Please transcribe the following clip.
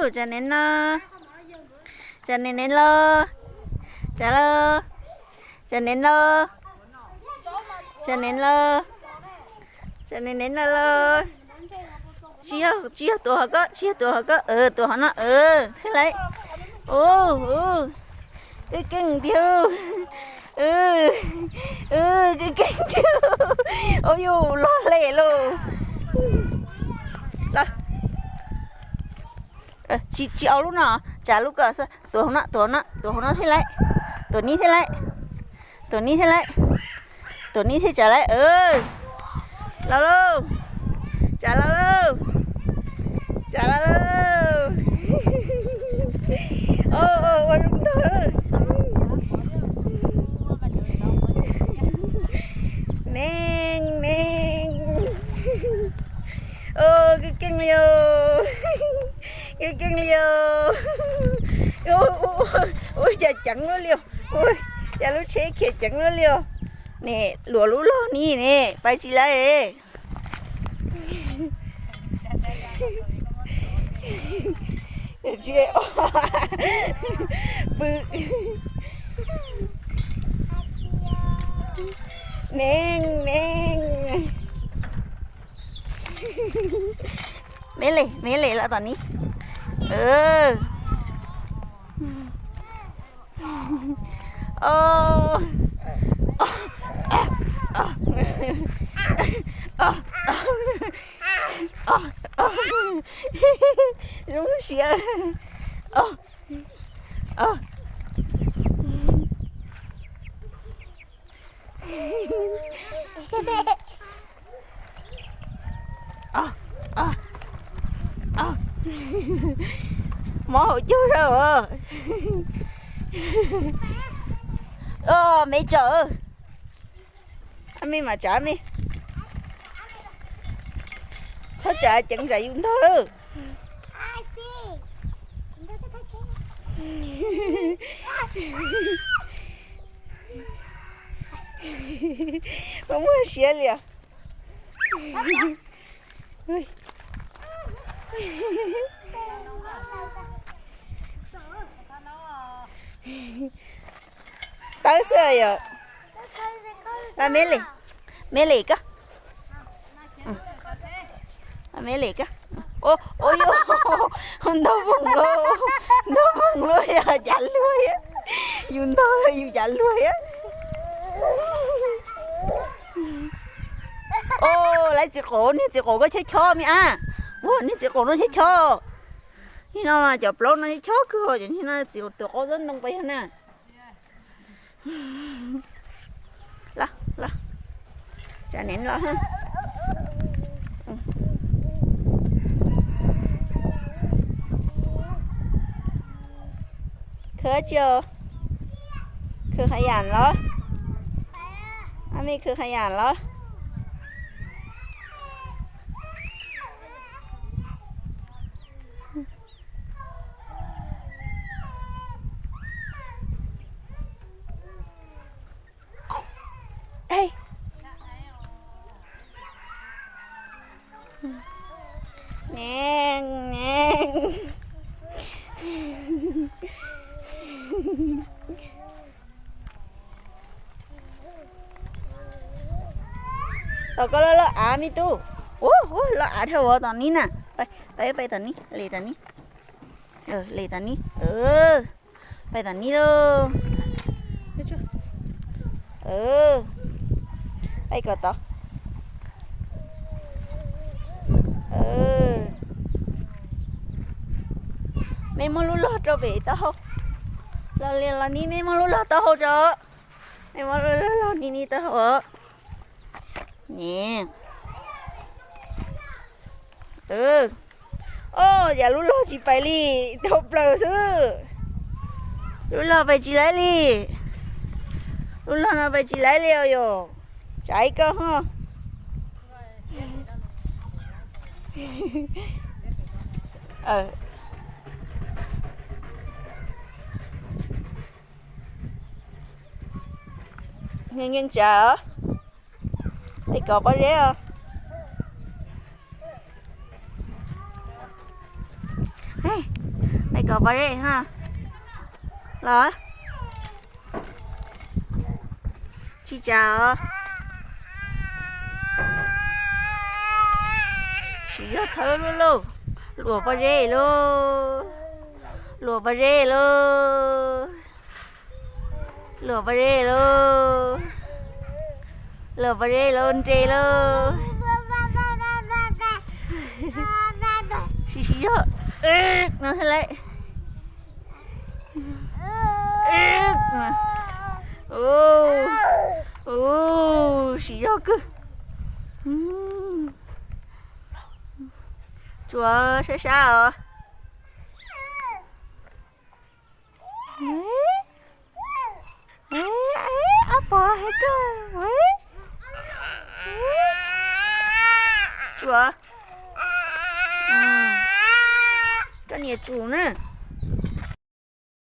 Tsa nev no, tsa nev nev los, tsa los, tsa nev los, tsa nev los, tsa nev nev no los. Tsis yog, tsis yog tuav hov ko, tsis yog tuav hov ko, tuav hov no, thiaj li. Ub, ub, keej keej tiag. Keej keej tiag. Ub, yus loj hle lauj. Tsis, tsis au lub no, tsa lub ko xwb. Tuav hauv no, tuav hauv no, tuav hauv no thiaj li. Tuav nib thiaj li. Tuav nib thiaj li. Tuav nib thiaj tsa li. Los lauj. Tsa los lauj. Tsa los lauj. Ua zoo ntog lauj. Neeg, neeg. Keej keej li os. Keej keej li os. Ua cas ceev luaj li os. Ua cas lub tsheb khiav ceev luaj li os. Ne, luam lub log ni ne, pais tsis laib. Pw. Neeg, neeg. Me le, me le los tom ni. Zoo siab. Mob hauv caug zog. Me tsom. Me mam tsav me. Txhob tsav ceev tsam yus ntog lawm. Muaj siab li os. Tawb xwb yom. Me li, me li koj. Me li koj. Ua, ua, ntog voog lauj, ntog voog lauj, yog cas luag thiab. Yus ntog yus cas luag thiab. Lawv txiv qaub, niag txiv qaub koj chob chob me ab. Ua, niag txiv qaub no chob chob. Nim no mas cov plaub no chob chob kawg, cov niag no txiv tus qaub ntoo pas yog na. Los, los, tsa nev los. Khwv tsi os? Khwv qhov yam los? Ab, me khwv qhov yam los? Neeg, neeg. Tom koj loj loj av me tub. Ua, ua, loj av dhau tom ni na. Pais, pais tom ni, li tom ni. Li tom ni. Pais tom ni lauj. Pais kom tod. Me muab lub log rau pem taub hau. Los li los ni, me muab lub log taub hau rau. Me muab lub log ni ni taub hau. Ni. Os, yam lub log tsis pais li, dhau plaws xwb. Lub log pais tsis laib li. Lub log no pais tsis laib li os yom. Tsaiv koj ho. Nyeej nyeej tsav os. Es kov pob zeb os. Peb kom pob zeb ha. Los. Tsis tsa os. Siv zog thawb lauj. Luam pob zeb lauj. Luam pob zeb lauj. Luam pob zeb lauj. Luam pob zeb lauj, nres lauj. Siv, siv zog. No thiaj li. Ub, siv zog kawg. Tsuav sab sab os. Ab pog hais kawg. Tsuav. Koj niam tsum na.